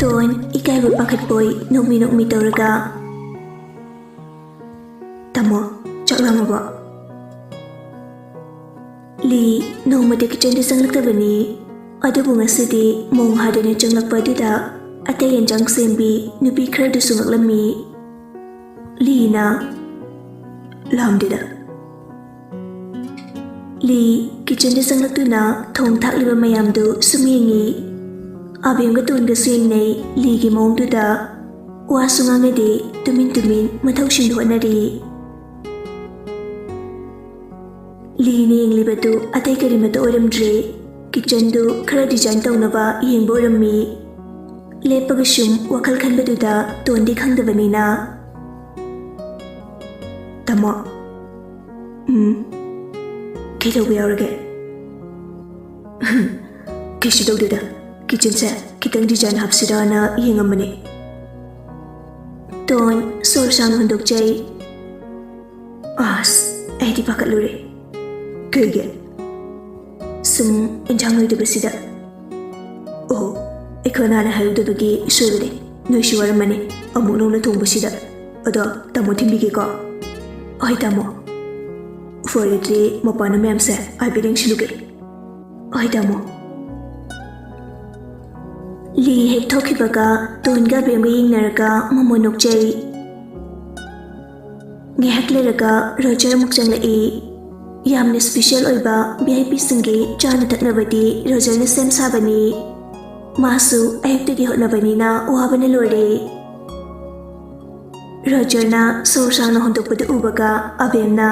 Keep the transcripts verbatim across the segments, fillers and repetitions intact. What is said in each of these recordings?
Tone ꯏꯀꯥꯏꯕ ꯄꯥꯈꯠꯄꯣꯏ ꯅꯣꯛꯃꯤ ꯅꯣꯛꯃꯤ ꯇꯧꯔꯒ, "ꯇꯥꯃꯣ, ꯆꯥꯛ ꯂꯥꯝꯃꯕꯣ?" ꯂꯤ ꯅꯣꯡꯃꯇ ꯀꯤꯆꯟꯗ ꯆꯪꯂꯛꯇꯕꯅꯤ꯫ ꯑꯗꯨꯕꯨ ꯉꯁꯤꯗꯤ ꯃꯣꯡ ꯍꯥꯗꯅ ꯆꯪꯂꯛꯄ ꯑꯗꯨꯗ ꯑꯇꯩ ꯌꯦꯟꯖꯥꯡ ꯁꯦꯝꯕꯤ ꯅꯨꯄꯤ ꯈꯔꯗꯨꯁꯨ ꯉꯛꯂꯝꯃꯤ꯫ ꯂꯤꯅ, "ꯂꯥꯝꯗꯦꯗ꯫" ꯂꯤ ꯀꯤꯆꯟꯗ ꯆꯪꯂꯛꯇꯨꯅ ꯊꯣꯡ ꯊꯥꯛꯂꯤꯕ ꯃꯌꯥꯝꯗꯨ ꯁꯨꯝ ꯌꯦꯡꯉꯤ꯫ ꯑꯕꯦꯝꯒ ꯇꯣꯟꯒꯁꯨ ꯌꯦꯡꯅꯩ꯫ ꯂꯤꯒꯤ ꯃꯑꯣꯡꯗꯨꯗ ꯋꯥꯁꯨ ꯉꯥꯡꯅꯗꯦ, ꯇꯨꯃꯤꯟ ꯇꯨꯃꯤꯟ ꯃꯊꯧꯁꯤꯡꯗꯨ ꯍꯣꯠꯅꯔꯤ꯫ ꯂꯤꯅ ꯌꯦꯡꯂꯤꯕꯗꯨ ꯑꯇꯩ ꯀꯔꯤꯃꯠꯇ ꯑꯣꯏꯔꯝꯗ꯭ꯔꯦ꯫ ꯀꯤꯆꯟꯗꯨ ꯈꯔ ꯗꯤꯖꯥꯏꯟ ꯇꯧꯅꯕ ꯌꯦꯡꯕ ꯑꯣꯏꯔꯝꯃꯤ꯫ ꯂꯦꯞꯄꯒ ꯁꯨꯝ ꯋꯥꯈꯜ ꯈꯟꯕꯗꯨꯗ ꯇꯣꯟꯗꯤ ꯈꯪꯗꯕꯅꯤꯅ, "ꯇꯥꯃꯣ, ꯎꯝ, ꯀꯩꯗꯧꯕ ꯌꯥꯎꯔꯒꯦ?" "ꯀꯩꯁꯨ ꯇꯧꯗꯦꯗ, ꯀꯤꯆꯟꯁꯦ ꯈꯤꯇꯪ ꯗꯤꯖꯥꯏꯟ ꯍꯥꯞꯁꯤꯔꯥꯅ ꯌꯦꯡꯉꯝꯕꯅꯦ꯫" ꯇꯣꯟ ꯁꯣꯔ ꯁꯥꯡꯅ ꯍꯣꯟꯗꯣꯛꯆꯩ꯫ "ꯑꯁ, ꯑꯩꯗꯤ ꯄꯥꯈꯠꯂꯨꯔꯦ꯫" "ꯀꯩꯒꯤ?" "ꯁꯨꯝ ꯏꯟꯖꯥꯡ ꯂꯩꯇꯕꯁꯤꯗ꯫" "ꯑꯣ, ꯑꯩꯈꯣꯏ ꯅꯍꯥꯟ ꯍꯥꯏꯍꯧꯗꯕꯒꯤ ꯁꯣꯏꯕꯅꯦ꯫ ꯅꯣꯏꯁꯨ ꯋꯥꯔꯝꯃꯅꯤ ꯑꯃꯨꯛ ꯅꯧꯅ ꯊꯣꯡꯕꯁꯤꯗ꯫ ꯑꯗꯣ ꯇꯥꯃꯣ ꯊꯤꯟꯕꯤꯒꯦꯀꯣ꯫" "ꯍꯣꯏ ꯇꯥꯃꯣ꯫" "ꯐꯔꯦ ꯑꯗꯨꯗꯤ ꯃꯄꯥꯟꯗ ꯃꯌꯥꯝꯁꯦ ꯍꯥꯏꯐꯦꯠ ꯌꯦꯡꯁꯤꯜꯂꯨꯒꯦ꯫" "ꯍꯣꯏ ꯇꯥꯃꯣ꯫" ꯂꯤ ꯍꯦꯛ ꯊꯣꯛꯈꯤꯕꯒ ꯇꯣꯟꯒ ꯑꯕꯦꯝꯒ ꯌꯦꯡꯅꯔꯒ ꯃꯃꯣꯟ ꯅꯣꯛꯆꯩ꯫ ꯉꯥꯏꯍꯥꯛ ꯂꯩꯔꯒ ꯔꯣꯖꯔ ꯑꯃꯨꯛ ꯆꯪꯂꯛꯏ꯫ ꯌꯥꯝꯅ ꯁ꯭ꯄꯦꯁꯦꯜ ꯑꯣꯏꯕ ꯚꯤ ꯑꯥꯏ ꯄꯤꯁꯤꯡꯒꯤ ꯆꯥꯅ ꯊꯛꯅꯕꯗꯤ ꯔꯣꯖꯔꯅ ꯁꯦꯝ ꯁꯥꯕꯅꯤ꯫ ꯃꯥꯁꯨ ꯑꯌꯨꯛꯇꯒꯤ ꯍꯣꯠꯅꯕꯅꯤꯅ ꯋꯥꯕꯅ ꯂꯣꯏꯔꯦ꯫ ꯔꯣꯖꯔꯅ ꯁꯣꯔ ꯁꯥꯡꯅ ꯍꯣꯟꯗꯣꯛꯄꯗꯨ ꯎꯕꯒ ꯑꯕꯦꯝꯅ,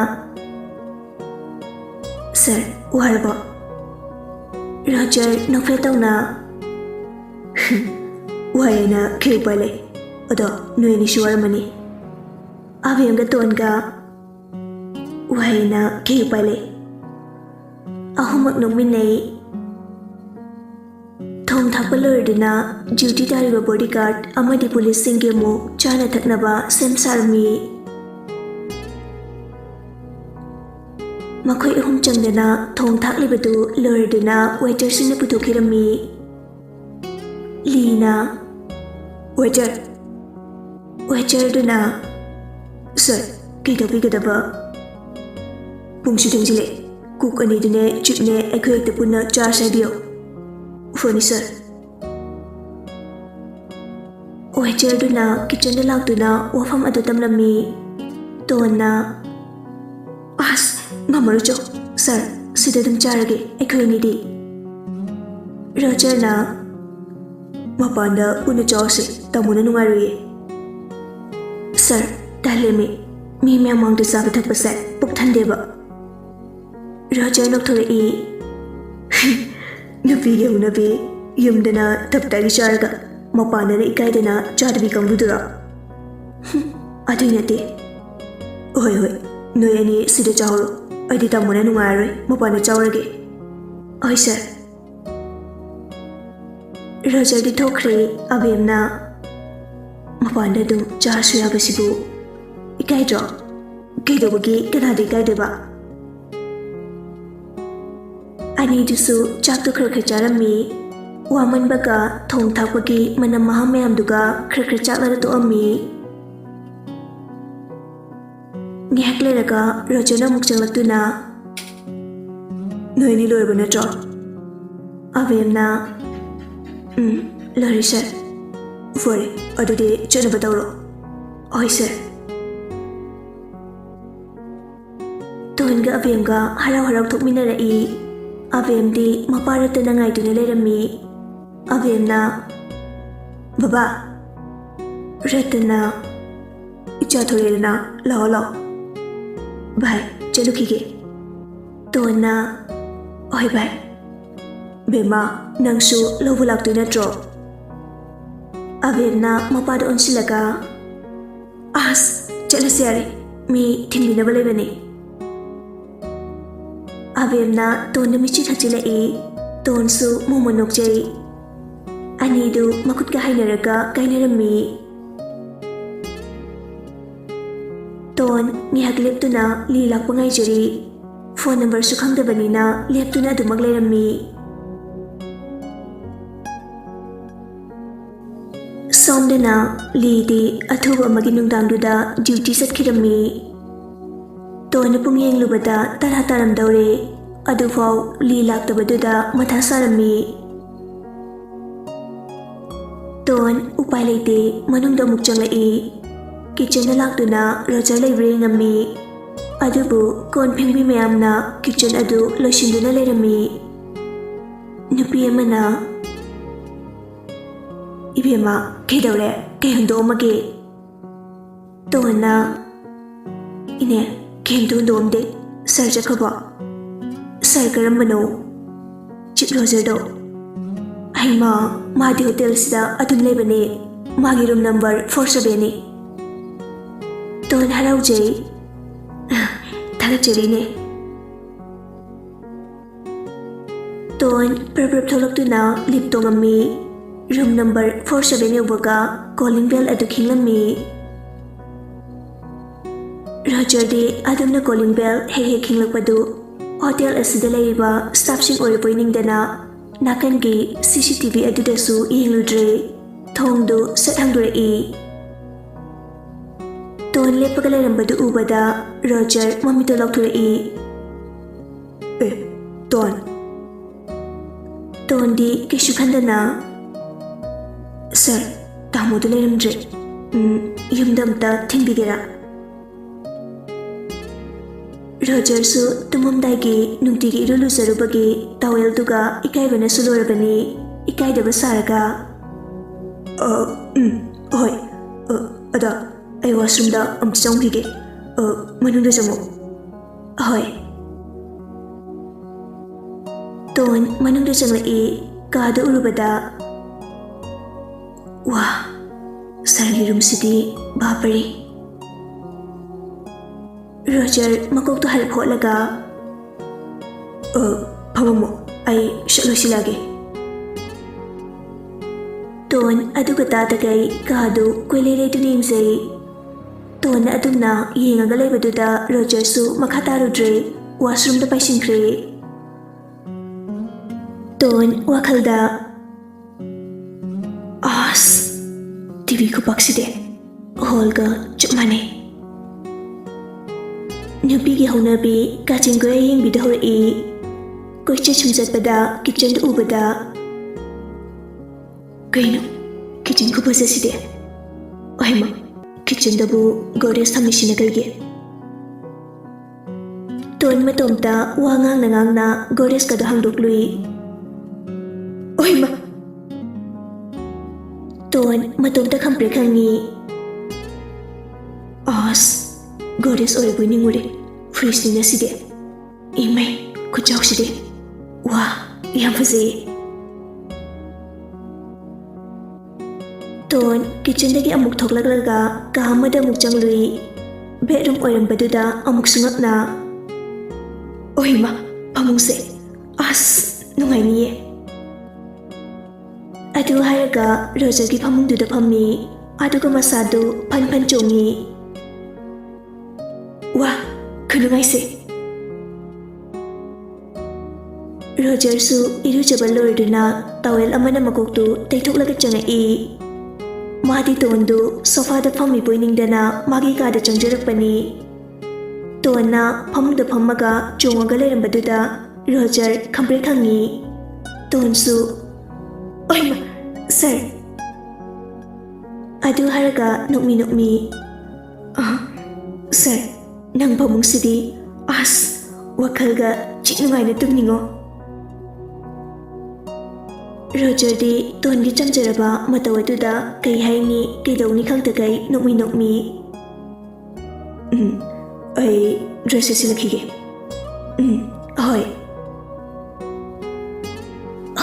"ꯁꯥꯔ, ꯋꯥꯔꯕꯣ?" ꯔꯣꯖꯔ ꯅꯣꯛꯐꯦꯠ ꯇꯧꯅ, "ꯋꯥꯏꯌꯦꯅ ꯀꯩ ꯎꯄꯥꯏ ꯂꯩ? ꯑꯗꯣ ꯅꯣꯏ ꯑꯅꯤꯁꯨ ꯋꯥꯔꯝꯃꯅꯤ꯫" ꯑꯕꯦꯝꯒ ꯇꯣꯟꯒ, "ꯋꯥꯏꯌꯦꯅ ꯀꯩ ꯎꯄꯥꯏ ꯂꯩ?" ꯑꯍꯨꯝꯃꯛ ꯅꯣꯛꯃꯤꯟꯅꯩ꯫ ꯊꯣꯡ ꯊꯥꯛꯄ ꯂꯣꯏꯔꯗꯨꯅ ꯗ꯭ꯌꯨꯇꯤ ꯇꯥꯔꯤꯕ ꯕꯣꯗꯤꯒꯥꯔꯗ ꯑꯃꯗꯤ ꯄꯨꯂꯤꯁꯁꯤꯡꯒꯤ ꯑꯃꯨꯛ ꯆꯥꯅ ꯊꯛꯅꯕ ꯁꯦꯝ ꯁꯥꯔꯝꯃꯤ꯫ ꯃꯈꯣꯏ ꯑꯍꯨꯝ ꯆꯪꯗꯅ ꯊꯣꯡ ꯊꯥꯛꯂꯤꯕꯗꯨ ꯂꯣꯏꯔꯗꯨꯅ ꯋꯦꯇꯔꯁꯤꯡꯅ ꯄꯨꯊꯣꯛꯈꯤꯔꯝꯃꯤ꯫ ꯂꯤꯅ, Waiter, waiter ꯑꯗꯨꯅ, "Sir, ꯀꯩ ꯇꯧꯕꯤꯒꯗꯕ?" "ꯄꯨꯡꯁꯨ ꯊꯦꯡꯖꯤꯜꯂꯦ꯫ Cook ꯑꯅꯤꯗꯨꯅꯦ, chefꯅꯦ, ꯑꯩꯈꯣꯏ ꯍꯦꯛꯇ ꯄꯨꯟꯅ ꯆꯥꯔꯁꯦ ꯍꯥꯏꯕꯤꯌꯣ꯫" "ꯐꯅꯤ, sir꯫" Waiter ꯑꯗꯨꯅ kitchenꯗ ꯂꯥꯛꯇꯨꯅ ꯋꯥꯐꯝ ꯑꯗꯨ ꯇꯝꯂꯝꯃꯤ꯫ ꯇꯣꯟꯅ, "ꯑꯁ, ꯉꯝꯃꯔꯣꯏ, ꯆꯣ꯫ Sir, ꯁꯤꯗ ꯑꯗꯨꯝ ꯆꯥꯔꯒꯦ ꯑꯩꯈꯣꯏ ꯑꯅꯤꯗꯤ꯫" ꯔꯣꯖꯔꯅ, "ꯃꯄꯥꯟꯗ ꯄꯨꯟꯅ ꯆꯥꯎꯁꯦ, ꯇꯥꯃꯣꯅ ꯅꯨꯡꯉꯥꯏꯔꯣꯏꯌꯦ꯫" "Sir, ꯇꯜꯂꯦꯃꯤ, ꯃꯤ ꯃꯌꯥꯝ ꯃꯥꯡꯗ ꯆꯥꯕ ꯊꯛꯄꯁꯦ ꯄꯨꯛ ꯊꯟꯗꯦꯕ꯫" ꯔꯣꯖꯔ ꯅꯣꯛꯊꯣꯔꯛꯏ꯫ "ꯅꯨꯄꯤꯒꯤ ꯍꯧꯅꯕꯤ, ꯌꯨꯝꯗꯅ ꯇꯞ ꯇꯥꯏꯒꯤ ꯆꯥꯔꯒ ꯃꯄꯥꯟꯗꯅ ꯏꯀꯥꯏꯗꯅ ꯆꯥꯗꯕꯤ ꯀꯥꯡꯕꯨꯗꯨꯔꯣ?" "ꯍꯨꯝ, ꯑꯗꯨꯏ ꯅꯠꯇꯦ꯫" "ꯍꯣꯏ, ꯍꯣꯏ, ꯅꯣꯏ ꯑꯅꯤ ꯁꯤꯗ ꯆꯥꯍꯧꯔꯣ꯫ ꯑꯩꯗꯤ ꯇꯥꯃꯣꯅ ꯅꯨꯡꯉꯥꯏꯔꯔꯣꯏ, ꯃꯄꯥꯟꯗ ꯆꯥꯎꯔꯒꯦ꯫" "ꯍꯣꯏ, sir꯫" ꯔꯣꯖꯔꯗꯤ ꯊꯣꯛꯈ꯭ꯔꯦ꯫ ꯑꯕꯦꯝꯅ ꯃꯄꯥꯟꯗ ꯑꯗꯨꯝ ꯆꯥꯔꯁꯨ ꯌꯥꯕꯁꯤꯕꯨ ꯏꯀꯥꯏꯗ꯭ꯔꯣ? ꯀꯩꯗꯧꯕꯒꯤ ꯀꯅꯥꯗ ꯏꯀꯥꯏꯗꯣꯏꯕ? ꯑꯅꯤꯗꯨꯁꯨ ꯆꯥꯛꯇꯣ ꯈꯔ ꯈꯔ ꯆꯥꯔꯝꯃꯤ꯫ ꯋꯥꯃꯟꯕꯒ ꯊꯣꯡ ꯊꯥꯛꯄꯒꯤ ꯃꯅꯝ ꯃꯍꯥ ꯃꯌꯥꯝꯗꯨꯒ ꯈꯔ ꯈꯔ ꯆꯥꯛꯂꯒ ꯇꯣꯛꯑꯝꯃꯤ꯫ ꯉꯥꯏꯍꯥꯛ ꯂꯩꯔꯒ ꯔꯣꯖꯔꯅ ꯑꯃꯨꯛ ꯆꯪꯂꯛꯇꯨꯅ, "ꯅꯣꯏ ꯑꯅꯤ ꯂꯣꯏꯔꯕ ꯅꯠꯇ꯭ꯔꯣ?" ꯑꯕꯦꯝꯅ, "ꯎꯝ, ꯂꯣꯏꯔꯦ, sir꯫" "ꯐꯔꯦ, ꯑꯗꯨꯗꯤ ꯆꯠꯅꯕ ꯇꯧꯔꯣ꯫" "ꯍꯣꯏ, sir꯫" ꯇꯣꯟꯒ ꯑꯕꯦꯝꯒ ꯍꯔꯥꯎ ꯍꯔꯥꯎ ꯊꯣꯛꯃꯤꯟꯅꯔꯛꯏ꯫ ꯑꯕꯦꯝꯗꯤ ꯃꯄꯥ ꯔꯇꯟꯅ ꯉꯥꯏꯗꯨꯅ ꯂꯩꯔꯝꯃꯤ꯫ ꯑꯕꯦꯝꯅ, "ꯕꯕꯥ꯫" ꯔꯇꯟꯅ, "ꯏꯆꯥ ꯊꯣꯔꯛꯑꯦꯗꯅ, ꯂꯥꯛꯑꯣ, ꯂꯥꯛꯑꯣ꯫" "ꯚꯥꯏ, ꯆꯠꯂꯨꯈꯤꯒꯦ꯫" ꯇꯣꯟꯅ, "ꯍꯣꯏ ꯚꯥꯏ꯫" "ꯕꯦꯝꯃ, ꯅꯪꯁꯨ ꯂꯧꯕ ꯂꯥꯛꯇꯣꯏ ꯅꯠꯇ꯭ꯔꯣ?" ꯑꯕꯦꯝꯅ ꯃꯄꯥꯗ ꯑꯣꯟꯁꯤꯜꯂꯒ, "ꯑꯁ, ꯆꯠꯂꯁꯤ ꯌꯥꯔꯦ, ꯃꯤ ꯊꯤꯟꯕꯤꯅꯕ ꯂꯩꯕꯅꯦ꯫" ꯑꯕꯦꯝꯅ ꯇꯣꯟꯗ ꯃꯤꯠꯆꯤ ꯈꯠꯆꯤꯜꯂꯛꯏ꯫ ꯇꯣꯟꯁꯨ ꯃꯣꯃꯣꯟ ꯅꯣꯛꯆꯩ꯫ ꯑꯅꯤꯗꯨ ꯃꯈꯨꯠꯀ ꯍꯥꯏꯅꯔꯒ ꯀꯥꯏꯅꯔꯝꯃꯤ꯫ ꯇꯣꯟ ꯉꯥꯏꯍꯥꯛ ꯂꯦꯞꯇꯨꯅ ꯂꯤ ꯂꯥꯛꯄ ꯉꯥꯏꯖꯔꯤ꯫ Phone numberꯁꯨ ꯈꯪꯗꯕꯅꯤꯅ ꯂꯦꯞꯇꯨꯅ ꯑꯗꯨꯃꯛ ꯂꯩꯔꯝꯃꯤ꯫ ꯁꯣꯝꯗꯅ ꯂꯤꯗꯤ ꯑꯊꯨꯕ ꯑꯃꯒꯤ ꯅꯨꯡꯗꯥꯡꯗꯨꯗ ꯗ꯭ꯌꯨꯇꯤ ꯆꯠꯈꯤꯔꯝꯃꯤ꯫ ꯇꯣꯟꯅ ꯄꯨꯡ ꯌꯦꯡꯂꯨꯕꯗ ꯇꯔꯥ ꯇꯥꯔꯝꯗꯧꯔꯦ꯫ ꯑꯗꯨꯐꯥꯎ ꯂꯤ ꯂꯥꯛꯇꯕꯗꯨꯗ ꯃꯊꯥ ꯁꯥꯔꯝꯃꯤ꯫ ꯇꯣꯟ ꯎꯄꯥꯏ ꯂꯩꯇꯦ, ꯃꯅꯨꯡꯗ ꯑꯃꯨꯛ ꯆꯪꯂꯛꯏ꯫ ꯀꯤꯠꯆꯟꯗ ꯂꯥꯛꯇꯨꯅ ꯔꯣꯖꯔ ꯂꯩꯕ꯭ꯔꯥ ꯌꯦꯡꯉꯝꯃꯤ꯫ ꯑꯗꯨꯕꯨ ꯀꯣꯟ ꯐꯦꯡꯕꯤ ꯃꯌꯥꯝꯅ ꯀꯤꯠꯆꯟ ꯑꯗꯨ ꯂꯣꯏꯁꯤꯟꯗꯨꯅ ꯂꯩꯔꯝꯃꯤ꯫ ꯅꯨꯄꯤ ꯑꯃꯅ, "ꯏꯕꯦꯝꯃ, ꯀꯩꯗꯧꯔꯦ? ꯀꯩ ꯍꯨꯟꯗꯣꯛꯑꯝꯃꯒꯦ?" ꯇꯣꯟꯅ, "ꯏꯅꯦ, ꯀꯩꯝꯇ ꯍꯨꯟꯗꯣꯛꯑꯝꯗꯦ꯫ ꯁꯥꯔ ꯆꯠꯈ꯭ꯔꯕꯣ?" "ꯁꯥꯔ ꯀꯔꯝꯕꯅꯣ?" "ꯆꯤꯞ ꯔꯣꯖꯔꯗꯣ?" "ꯍꯩꯃꯥ, ꯃꯥꯗꯤ ꯍꯣꯇꯦꯜꯁꯤꯗ ꯑꯗꯨꯝ ꯂꯩꯕꯅꯦ꯫ ꯃꯥꯒꯤ ꯔꯨꯝ ꯅꯝꯕꯔ ꯐꯣꯔ ꯁꯕꯦꯟꯅꯤ꯫" ꯇꯣꯟ ꯍꯔꯥꯎꯖꯩ꯫ "ꯊꯥꯒꯠꯆꯔꯤꯅꯦ꯫" ꯇꯣꯟ ꯄ꯭ꯔꯞ ꯄ꯭ꯔꯞ ꯊꯣꯛꯂꯛꯇꯨꯅ ꯂꯤꯞ ꯇꯣꯡꯉꯝꯃꯤ꯫ ꯔꯨꯝ ꯅꯝꯕꯔ ꯐꯣꯔ ꯁꯕꯦꯟ ꯌꯧꯕꯒ ꯀꯣꯂꯤꯡ ꯕꯦꯜ ꯑꯗꯨ ꯈꯤꯡꯂꯝꯃꯤ꯫ ꯔꯣꯖꯔꯗꯤ ꯑꯗꯨꯝꯅ ꯀꯣꯂꯤꯡ ꯕꯦꯜ ꯍꯦꯛ ꯍꯦꯛ ꯈꯤꯡꯂꯛꯄꯗꯨ ꯍꯣꯇꯦꯜ ꯑꯁꯤꯗ ꯂꯩꯔꯤꯕ ꯁ꯭ꯇꯥꯐꯁꯤꯡ ꯑꯣꯏꯔꯕꯣꯏ ꯅꯤꯡꯗꯅ ꯅꯥꯀꯟꯒꯤ ꯁꯤ ꯁꯤ ꯇꯤ ꯚꯤ ꯑꯗꯨꯗꯁꯨ ꯌꯦꯡꯂꯨꯗ꯭ꯔꯦ꯫ ꯊꯣꯡꯗꯨ ꯁꯠ ꯍꯥꯡꯗꯣꯔꯛꯏ꯫ ꯇꯣꯟ ꯂꯦꯞꯄꯒ ꯂꯩꯔꯝꯕꯗꯨ ꯎꯕꯗ ꯔꯣꯖꯔ ꯃꯃꯤꯠꯇꯨ ꯂꯥꯎꯊꯣꯔꯛꯏ꯫ "ꯑꯦ, ꯇꯣꯟ꯫" ꯇꯣꯟꯗꯤ ꯀꯩꯁꯨ ꯈꯟꯗꯅ, "ꯁꯥꯔ, ꯇꯥꯃꯣꯗꯨ ꯂꯩꯔꯝꯗ꯭ꯔꯦ꯫ ꯎꯝ, ꯌꯨꯝꯗ ꯑꯝꯇ ꯊꯤꯟꯕꯤꯒꯦꯔꯥ?" ꯔꯣꯖꯔꯁꯨ ꯇꯨꯝꯃꯝꯗꯥꯏꯒꯤ ꯅꯨꯡꯇꯤꯒꯤ ꯏꯔꯨ ꯂꯨꯖꯔꯨꯕꯒꯤ ꯇꯥꯋꯦꯜꯗꯨꯒ ꯏꯀꯥꯏꯕꯅꯁꯨ ꯂꯣꯏꯔꯕꯅꯤ꯫ ꯏꯀꯥꯏꯗꯕ ꯁꯥꯔꯒ, "ꯑ, ꯎꯝ, ꯍꯣꯏ꯫ ꯑ, ꯑꯗ ꯑꯩ ꯋꯥꯁꯔꯨꯝꯗ ꯑꯝꯇ ꯆꯪꯈꯤꯒꯦ꯫ ꯑ, ꯃꯅꯨꯡꯗ ꯆꯪꯉꯣ꯫" "ꯍꯣꯏ꯫" ꯇꯣꯟ ꯃꯅꯨꯡꯗ ꯆꯪꯂꯛꯏ꯫ ꯀꯥꯗ ꯎꯔꯨꯕꯗ, ꯋꯥ, ꯁꯥꯔꯒꯤ ꯔꯨꯝꯁꯤꯗꯤ ꯕꯥꯄꯔꯦ꯫ ꯔꯣꯖꯔ ꯃꯀꯣꯛꯇꯣ ꯍꯜꯂꯞ ꯍꯣꯠꯂꯒ, "ꯑ, ꯐꯝꯃꯝꯃꯣ, ꯑꯩ ꯁꯠ ꯂꯣꯏꯁꯤꯜꯂꯒꯦ꯫" ꯇꯣꯟ ꯑꯗꯨꯒ ꯇꯥꯗꯒꯩ ꯀꯥꯗꯨ ꯀꯣꯏꯂꯩ ꯂꯩꯗꯨꯅ ꯌꯦꯡꯖꯩ꯫ ꯇꯣꯟꯅ ꯑꯗꯨꯝꯅ ꯌꯦꯡꯉꯒ ꯂꯩꯕꯗꯨꯗ ꯔꯣꯖꯔꯁꯨ ꯃꯈꯥ ꯇꯥꯔꯨꯗ꯭ꯔꯦ, ꯋꯥꯁꯔꯨꯝꯗ ꯄꯥꯏꯁꯤꯟꯈ꯭ꯔꯦ꯫ ꯇꯣꯟ ꯋꯥꯈꯜꯗ, "ꯑꯁ, ꯈꯨꯄꯥꯛꯁꯤꯗꯤ ꯍꯣꯜꯒ ꯆꯞ ꯃꯥꯟꯅꯩ꯫ ꯅꯨꯄꯤꯒꯤ ꯍꯧꯅꯕꯤ ꯀꯥꯆꯤꯟ ꯀꯣꯏꯌꯥ ꯌꯦꯡꯕꯤꯗ ꯍꯧꯔꯛꯏ꯫ ꯀꯣꯏꯆꯠ ꯁꯨꯝ ꯆꯠꯄꯗ ꯀꯤꯠꯆꯟꯗ ꯎꯕꯗ, "ꯀꯩꯅꯣ, ꯀꯤꯠꯆꯟ ꯈꯨꯐꯖꯁꯤꯗꯤ? ꯑꯣꯏꯃ, ꯀꯤꯠꯆꯟꯗꯕꯨ ꯒꯣꯗꯦꯖ ꯊꯝꯃꯤꯁꯤꯅ ꯀꯩꯒꯤ?" ꯇꯣꯟ ꯃꯇꯣꯝꯇ ꯋꯥ ꯉꯥꯡꯅ ꯉꯥꯡꯅ ꯒꯣꯗꯦꯖꯀꯗꯣ ꯍꯥꯡꯗꯣꯛꯂꯨꯏ꯫ "ꯑꯣꯏꯃ!" ꯇꯣꯟ ꯃꯇꯣꯝꯇ ꯈꯪꯄ꯭ꯔꯦꯛ ꯈꯪꯉꯤ꯫ "ꯑꯁ, ꯒꯣꯗꯦꯖ ꯑꯣꯏꯔꯕꯣꯏ ꯅꯤꯡꯉꯨꯔꯦ꯫ ꯐ꯭ꯔꯤꯖꯅꯤꯅ ꯁꯤꯗꯤ꯫ ꯏꯃꯩ, ꯈꯨꯠꯆꯥꯎꯁꯤꯗꯤ꯫ ꯋꯥ, ꯌꯥꯝ ꯐꯖꯩꯌꯦ!" ꯇꯣꯟ ꯀꯤꯠꯆꯟꯗꯒꯤ ꯑꯃꯨꯛ ꯊꯣꯛꯂꯛꯂꯒ ꯀꯥ ꯑꯃꯗ ꯑꯃꯨꯛ ꯆꯪꯂꯨꯏ꯫ ꯕꯦꯗꯔꯨꯝ ꯑꯣꯏꯔꯝꯕꯗꯨꯗ ꯑꯃꯨꯛꯁꯨ ꯉꯛꯅ, "ꯑꯣꯏꯃ, ꯐꯃꯨꯡꯁꯦ꯫ ꯑꯁ, ꯅꯨꯡꯉꯥꯏꯅꯤꯌꯦ!" ꯑꯗꯨ ꯍꯥꯏꯔꯒ ꯔꯣꯖꯔꯒꯤ ꯐꯃꯨꯡꯗꯨꯗ ꯐꯝꯃꯤ꯫ ꯑꯗꯨꯒ ꯃꯁꯥꯗꯨ ꯐꯟ ꯐꯟ ꯆꯣꯡꯉꯤ꯫ "ꯋꯥ, ꯈꯨꯅꯨꯡꯉꯥꯏꯁꯦ!" ꯔꯣꯖꯔꯁꯨ ꯏꯔꯨꯖꯕ ꯂꯣꯏꯗꯨꯅ ꯇꯥꯋꯦꯜ ꯑꯃꯅ ꯃꯀꯣꯛꯇꯨ ꯇꯩꯊꯣꯛꯂꯒ ꯆꯪꯉꯛꯏ꯫ ꯃꯥꯗꯤ ꯇꯣꯟꯗꯨ ꯁꯣꯐꯥꯗ ꯐꯝꯃꯤꯕꯣꯏ ꯅꯤꯡꯗꯅ ꯃꯥꯒꯤ ꯀꯥꯗ ꯆꯪꯖꯔꯛꯄꯅꯤ꯫ ꯇꯣꯟꯅ ꯐꯃꯨꯡꯗ ꯐꯝꯃꯒ ꯆꯣꯡꯉꯒ ꯂꯩꯔꯝꯕꯗꯨꯗ ꯔꯣꯖꯔ ꯈꯪꯄ꯭ꯔꯦꯛ ꯈꯪꯉꯤ꯫ ꯇꯣꯟꯁꯨ, "ꯑꯣꯏꯃ, ꯁꯥꯔ!" ꯑꯗꯨ ꯍꯥꯏꯔꯒ ꯅꯣꯛꯃꯤ ꯅꯣꯛꯃꯤ, "ꯑ, ꯁꯥꯔ, ꯅꯪ ꯐꯃꯨꯡꯁꯤꯗꯤ, ꯑꯁ, ꯋꯥꯈꯜꯒ ꯆꯤꯛ ꯅꯨꯡꯉꯥꯏꯅ ꯇꯨꯝꯅꯤꯡꯉꯣ!" ꯔꯣꯖꯔꯗꯤ ꯇꯣꯟꯒꯤ ꯆꯝꯖꯔꯕ ꯃꯇꯧ ꯑꯗꯨꯗ ꯀꯩ ꯍꯥꯏꯅꯤ, ꯀꯩꯗꯧꯅꯤ ꯈꯪꯗꯈꯩ ꯅꯣꯛꯃꯤ ꯅꯣꯛꯃꯤ꯫ "ꯎꯝ, ꯑꯩ ꯗ꯭ꯔꯦꯁꯁꯦ ꯁꯤꯜꯂꯛꯈꯤꯒꯦ꯫ ꯎꯝ, ꯍꯣꯏ꯫"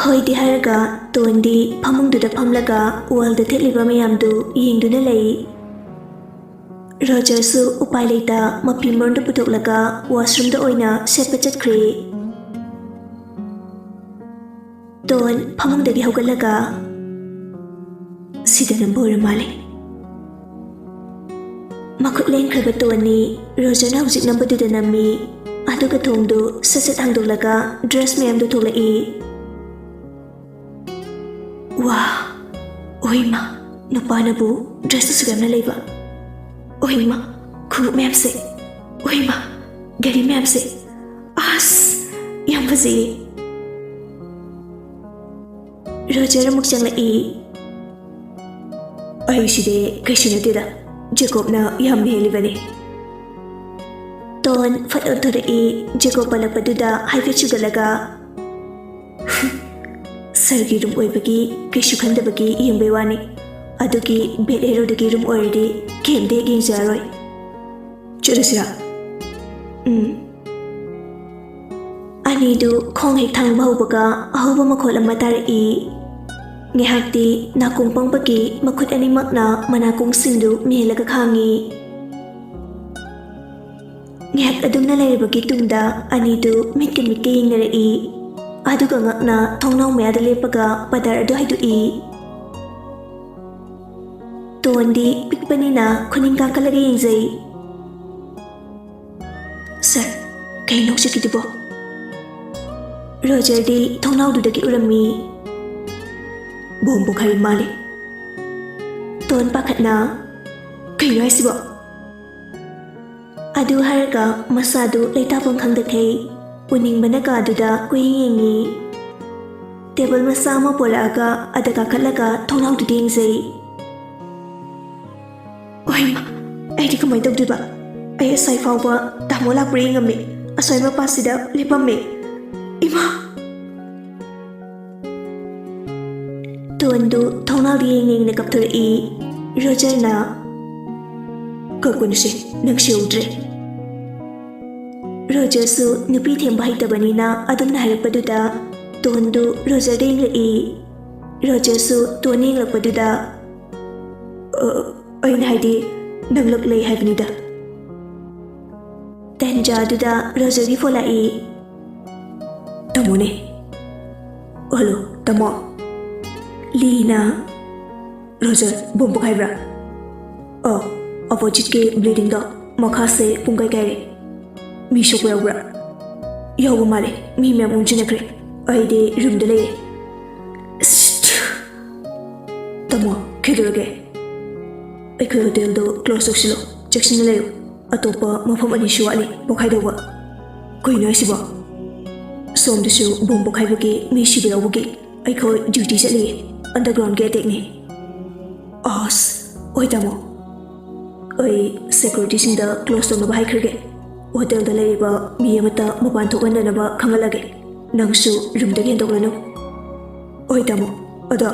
ꯍꯣꯏꯗꯤ ꯍꯥꯏꯔꯒ ꯇꯣꯟꯗꯤ ꯐꯃꯨꯡꯗꯨꯗ ꯐꯝꯂꯒ ꯋꯥꯜꯗ ꯊꯦꯠꯂꯤꯕ ꯃꯌꯥꯝꯗꯨ ꯌꯦꯡꯗꯨꯅ ꯂꯩ꯫ ꯔꯣꯖꯔꯁꯨ ꯎꯄꯥꯏ ꯂꯩꯇ ꯃꯐꯤ ꯃꯔꯣꯟꯗꯨ ꯄꯨꯊꯣꯛꯂꯒ ꯋꯥꯁꯔꯨꯝꯗ ꯑꯣꯏꯅ ꯁꯦꯠꯄ ꯆꯠꯈ꯭ꯔꯦ꯫ ꯇꯣꯟ ꯐꯃꯨꯡꯗꯒꯤ ꯍꯧꯒꯠꯂꯒ, "ꯁꯤꯗ ꯅꯝꯕ ꯑꯣꯏꯔ ꯃꯥꯜꯂꯦ꯫" ꯃꯈꯨꯠ ꯂꯦꯡꯈ꯭ꯔꯕ ꯇꯣꯟꯅꯤ ꯔꯣꯖꯔꯅ ꯍꯧꯖꯤꯛ ꯅꯝꯕꯗꯨꯗ ꯅꯝꯃꯤ꯫ ꯑꯗꯨꯒ ꯊꯣꯡꯗꯨ ꯁꯠ ꯁꯠ ꯍꯥꯡꯗꯣꯛꯂꯒ ꯗ꯭ꯔꯦꯁ ꯃꯌꯥꯝꯗꯨ ꯊꯣꯛꯂꯛꯏ꯫ "ꯋꯥ, ꯑꯣꯏꯃ, ꯅꯨꯄꯥꯅꯕꯨ ꯗ꯭ꯔꯦꯁ ꯑꯁꯨꯛ ꯌꯥꯝꯅ ꯂꯩꯕ? ꯑꯣꯏꯃ, ꯈꯣꯡꯎꯞ ꯃꯌꯥꯝꯁꯦ! ꯑꯣꯏꯃ, ꯘꯔꯤ ꯃꯌꯥꯝꯁꯦ! ꯑꯁ, ꯌꯥꯝ ꯐꯖꯩꯌꯦ꯫ ꯔꯣꯖꯔ ꯑꯃꯨꯛ ꯆꯪꯂꯛꯏ꯫ ꯑꯩꯁꯤꯗꯤ ꯀꯩꯁꯨ ꯅꯠꯇꯦꯗ, ꯖꯦꯀꯣꯕꯅ ꯌꯥꯝꯅ ꯍꯦꯜꯂꯤꯕꯅꯤ꯫ ꯇꯣꯟ ꯐꯠ ꯑꯣꯟꯊꯣꯔꯛꯏ꯫ ꯖꯦꯀꯣꯕ ꯄꯜꯂꯛꯄꯗꯨꯗ ꯍꯥꯏꯐꯦꯠ ꯁꯨꯒꯠꯂꯒ, "ꯁꯔꯒꯤ ꯔꯨꯝ ꯑꯣꯏꯕꯒꯤ ꯀꯩꯁꯨ ꯈꯟꯗꯕꯒꯤ ꯌꯦꯡꯕꯩ ꯋꯥꯅꯤ꯫ ꯑꯗꯨꯒꯤ ꯕꯦꯠ ꯍꯦꯔꯣꯗꯒꯤ ꯔꯨꯝ ꯑꯣꯏꯔꯗꯤ ꯀꯦꯝꯗ ꯍꯦꯛ ꯌꯦꯡꯖꯔꯔꯣꯏ꯫ ꯆꯠꯂꯁꯤꯔꯥ?" ꯎꯝ꯫ ꯑꯅꯤꯗꯨ ꯈꯣꯡ ꯍꯦꯛ ꯊꯥꯡꯕ ꯍꯧꯕꯒ ꯑꯍꯧꯕ ꯃꯈꯣꯜ ꯑꯃ ꯇꯥꯔꯛꯏ꯫ ꯉꯥꯏꯍꯥꯛꯇꯤ ꯅꯥꯀꯣꯡ ꯄꯪꯕꯒꯤ ꯃꯈꯨꯠ ꯑꯅꯤꯃꯛꯅ ꯃꯅꯥꯀꯣꯡꯁꯤꯡꯗꯨ ꯃꯦꯜꯂꯒ ꯈꯥꯡꯉꯤ꯫ ꯉꯥꯏꯍꯥꯛ ꯑꯗꯨꯝꯅ ꯂꯩꯔꯕꯒꯤ ꯇꯨꯡꯗ ꯑꯅꯤꯗꯨ ꯃꯤꯠꯀ ꯃꯤꯠꯀ ꯌꯦꯡꯅꯔꯛꯏ꯫ ꯑꯗꯨꯒ ꯉꯛꯅ ꯊꯣꯡꯅꯥꯎ ꯃꯌꯥꯗ ꯂꯦꯞꯄꯒ ꯄꯗꯔ ꯑꯗꯨ ꯍꯥꯏꯗꯣꯛꯏ꯫ ꯇꯣꯟꯗꯤ ꯄꯤꯛꯄꯅꯤꯅ ꯈꯨꯅꯤꯡ ꯀꯥꯡꯈꯠꯂꯒ ꯌꯦꯡꯖꯩ꯫ "ꯁꯔ, ꯀꯩꯅꯣ ꯍꯧꯖꯤꯛꯀꯤꯗꯨꯕꯣ?" ꯔꯣꯖꯔꯗꯤ ꯊꯣꯡꯅꯥꯎꯗꯨꯗꯒꯤ ꯎꯔꯝꯃꯤ꯫ "ꯕꯣꯝ ꯄꯣꯈꯥꯏ ꯃꯥꯜꯂꯦ꯫" ꯇꯣꯟ ꯄꯥꯈꯠꯅ, "ꯀꯩꯅꯣ ꯍꯥꯏꯁꯤꯕꯣ?" ꯑꯗꯨ ꯍꯥꯏꯔꯒ ꯃꯁꯥꯗꯨ ꯂꯩꯇꯥꯐꯝ ꯈꯪꯗꯈꯩ ꯎꯅꯤꯡꯕꯅ ꯀꯥꯗꯨꯗ ꯀꯣꯏꯌꯦꯡ ꯌꯦꯡꯉꯤ꯫ ꯇꯦꯕꯜ ꯃꯆꯥ ꯑꯃ ꯄꯣꯔꯛꯑꯒ ꯑꯗ ꯀꯥꯈꯠꯂꯒ ꯊꯣꯡꯅꯥꯎꯗꯨꯗ ꯌꯦꯡꯖꯩ꯫ "ꯑꯣꯏꯃ, ꯑꯩꯗꯤ ꯀꯃꯥꯏꯅ ꯇꯧꯗꯣꯏꯕ? ꯑꯩ ꯑꯁꯥꯏ ꯐꯥꯎꯕ ꯇꯥꯃꯣ ꯂꯥꯛꯄ꯭ꯔꯥ ꯌꯦꯡꯉꯝꯃꯤ, ꯑꯁ꯭ꯋꯥꯏ ꯃꯄꯥꯁꯤꯗ ꯂꯦꯞꯄꯝꯃꯤ꯫ ꯏꯃꯥ!" ꯇꯣꯟꯗꯨ ꯊꯣꯡꯅꯥꯎꯗ ꯌꯦꯡ ꯌꯦꯡꯅ ꯀꯞꯊꯣꯔꯛꯏ꯫ ꯔꯣꯖꯔꯅ, "ꯀꯞꯀꯅꯨꯁꯦ, ꯅꯪ ꯁꯤꯍꯧꯗ꯭ꯔꯦ꯫" ꯔꯣꯖꯔꯁꯨ ꯅꯨꯄꯤ ꯊꯦꯝꯕ ꯍꯩꯇꯕꯅꯤꯅ ꯑꯗꯨꯝꯅ ꯍꯥꯏꯔꯛꯄꯗꯨꯗ ꯇꯣꯟꯗꯨ ꯔꯣꯖꯔꯗ ꯌꯦꯡꯂꯛꯏ꯫ ꯔꯣꯖꯔꯁꯨ ꯇꯣꯟ ꯌꯦꯡꯂꯛꯄꯗꯨꯗ, "ꯑ, ꯑꯩꯅ ꯍꯥꯏꯗꯤ ꯅꯪ ꯂꯛ ꯂꯩ ꯍꯥꯏꯕꯅꯤꯗ꯫" ꯇꯟꯖꯥꯗꯨꯗ ꯔꯣꯖꯔꯒꯤ ꯐꯣꯟ ꯂꯥꯛꯏ꯫ "ꯇꯥꯃꯣꯅꯦ꯫" "ꯍꯜꯂꯣ, ꯇꯥꯃꯣ꯫" ꯂꯤꯅ, "ꯔꯣꯖꯔ, ꯕꯣꯝ ꯄꯣꯈꯥꯏꯕ꯭ꯔꯥ?" "ꯑꯣ, ꯑꯣꯄꯣꯖꯤꯠꯀꯤ ꯕꯤꯜꯗꯤꯡꯗꯣ ꯃꯈꯥꯁꯦ ꯄꯨꯡꯀꯥꯏ ꯀꯥꯏꯔꯦ꯫ ꯃꯤ ꯁꯣꯛꯄ ꯌꯥꯎꯕ꯭ꯔꯥ?" "ꯌꯥꯎꯕ ꯃꯥꯜꯂꯦ, ꯃꯤ ꯃꯌꯥꯝ ꯑꯣꯟꯁꯤꯟꯅꯈ꯭ꯔꯦ꯫ ꯑꯩꯗꯤ ꯔꯨꯝꯗ ꯂꯩꯌꯦ꯫" "ꯏꯁ, ꯇꯥꯃꯣ, ꯀꯩꯗꯧꯔꯒꯦ? ꯑꯩꯈꯣꯏ ꯍꯣꯇꯦꯜꯗꯣ ꯀ꯭ꯂꯣꯁ ꯇꯧꯁꯤꯜꯂꯣ꯫ ꯆꯦꯛꯁꯤꯟꯅ ꯂꯩꯌꯨ꯫ ꯑꯇꯣꯞꯄ ꯃꯐꯝ ꯑꯅꯤꯁꯨ ꯋꯥꯠꯂꯤ ꯄꯣꯈꯥꯏꯗꯧꯕ꯫ ꯀꯩꯅꯣ ꯍꯥꯏꯁꯤꯕꯣ? ꯁꯣꯝꯗꯁꯨ ꯕꯣꯝ ꯄꯣꯈꯥꯏꯕꯒꯤ ꯃꯤ ꯁꯤꯕ ꯌꯥꯎꯕꯒꯤ ꯑꯩꯈꯣꯏ ꯗ꯭ꯌꯨꯇꯤ ꯆꯠꯂꯤꯌꯦ꯫ ꯑꯟꯗꯔꯒ꯭ꯔꯥꯎꯟꯒꯤ ꯑꯦꯇꯦꯛꯅꯤ꯫ ꯑꯁ, ꯍꯣꯏ ꯇꯥꯃꯣ꯫ ꯑꯩ ꯁꯦꯀ꯭ꯌꯨꯔꯤꯇꯤꯁꯤꯡꯗ ꯀ꯭ꯂꯣꯁ ꯇꯧꯅꯕ ꯍꯥꯏꯈ꯭ꯔꯒꯦ꯫ ꯍꯣꯇꯦꯜꯗ ꯂꯩꯔꯤꯕ ꯃꯤ ꯑꯃꯠꯇ ꯃꯄꯥꯟ ꯊꯣꯛꯍꯟꯗꯅꯕ ꯈꯪꯍꯜꯂꯒꯦ꯫ ꯅꯪꯁꯨ ꯔꯨꯝꯗꯒꯤ ꯍꯦꯟꯗꯣꯛꯂꯅꯨ꯫ ꯍꯣꯏ ꯇꯥꯃꯣ꯫ ꯑꯗꯣ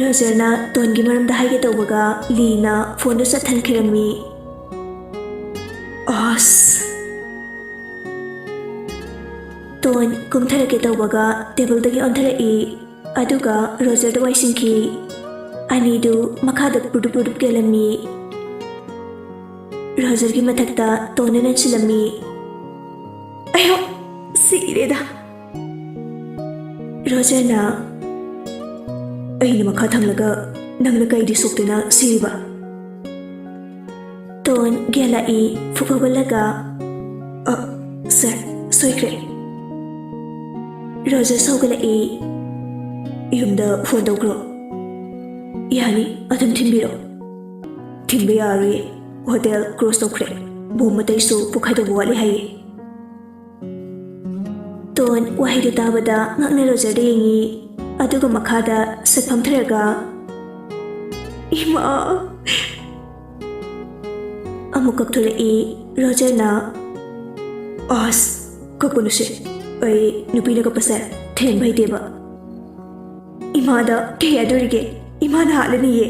ꯔꯣꯖꯔꯅ ꯇꯣꯟꯒꯤ ꯃꯔꯝꯗ ꯍꯥꯏꯒꯦ ꯇꯧꯕꯒ ꯂꯤꯅ ꯐꯣꯟꯗꯨ ꯆꯠꯊꯟꯈꯤꯔꯝꯃꯤ꯫ ꯑꯁ! ꯇꯣꯟ ꯀꯨꯝꯊꯔꯛꯀꯦ ꯇꯧꯕꯒ ꯇꯦꯕꯜꯗꯒꯤ ꯑꯣꯟꯊꯔꯛꯏ꯫ ꯑꯗꯨꯒ ꯔꯣꯖꯔꯗ ꯋꯥꯏꯁꯤꯟꯈꯤ꯫ ꯑꯅꯤꯗꯨ ꯃꯈꯥꯗ ꯄꯨꯗꯨꯞ ꯄꯨꯗꯨꯞ ꯀꯦꯜꯂꯝꯃꯤ꯫ ꯔꯣꯖꯔꯒꯤ ꯃꯊꯛꯇ ꯇꯣꯟꯅ ꯅꯟꯁꯤꯜꯂꯝꯃꯤ꯫ ꯑꯌꯣ! ꯁꯤꯔꯦꯗ꯫ ꯔꯣꯖꯔꯅ, "ꯑꯩꯅ ꯃꯈꯥ ꯊꯪꯂꯒ ꯅꯪꯅ ꯀꯩꯗꯤ ꯁꯣꯛꯇꯨꯅ ꯁꯤꯔꯤꯕ?" ꯇꯣꯟ ꯒꯦꯜꯂꯛꯏ꯫ ꯐꯨꯛ ꯍꯧꯒꯠꯂꯒ, "ꯑ, ꯁꯥꯔ, ꯁꯣꯏꯈ꯭ꯔꯦ꯫" ꯔꯣꯖꯔ ꯁꯧꯒꯠꯂꯛꯏ꯫ "ꯌꯨꯝꯗ ꯐꯣꯟ ꯇꯧꯈ꯭ꯔꯣ꯫" "ꯌꯥꯅꯤ, ꯑꯗꯨꯝ ꯊꯤꯟꯕꯤꯔꯣ꯫" "ꯊꯤꯟꯕ ꯌꯥꯔꯣꯏꯌꯦ꯫ ꯍꯣꯇꯦꯜ ꯀ꯭ꯂꯣꯁ ꯇꯧꯈ꯭ꯔꯦ꯫ ꯕꯣꯝ ꯑꯇꯩꯁꯨ ꯄꯣꯈꯥꯏꯗꯧꯕ ꯋꯥꯠꯂꯤ ꯍꯥꯏꯌꯦ꯫" ꯇꯣꯟ ꯋꯥꯍꯩꯗꯨ ꯇꯥꯕꯗ ꯉꯛꯅ ꯔꯣꯖꯔꯗ ꯌꯦꯡꯉꯤ꯫ ꯑꯗꯨꯒ ꯃꯈꯥꯗ ꯁꯠ ꯐꯝꯊꯔꯒ, "ꯏꯃꯥ!" ꯑꯃꯨꯛ ꯀꯞꯊꯣꯔꯛꯏ꯫ ꯔꯣꯖꯔꯅ, "ꯑꯁ, ꯀꯞꯀꯅꯨꯁꯦ꯫ ꯑꯩ ꯅꯨꯄꯤꯅ ꯀꯞꯄꯁꯦ ꯊꯦꯝꯕ ꯍꯩꯇꯦꯕ꯫ ꯏꯃꯥꯗ ꯀꯩ ꯍꯥꯏꯗꯣꯔꯤꯒꯦ? ꯏꯃꯥꯅ ꯍꯥꯠꯂꯅꯤꯌꯦ꯫"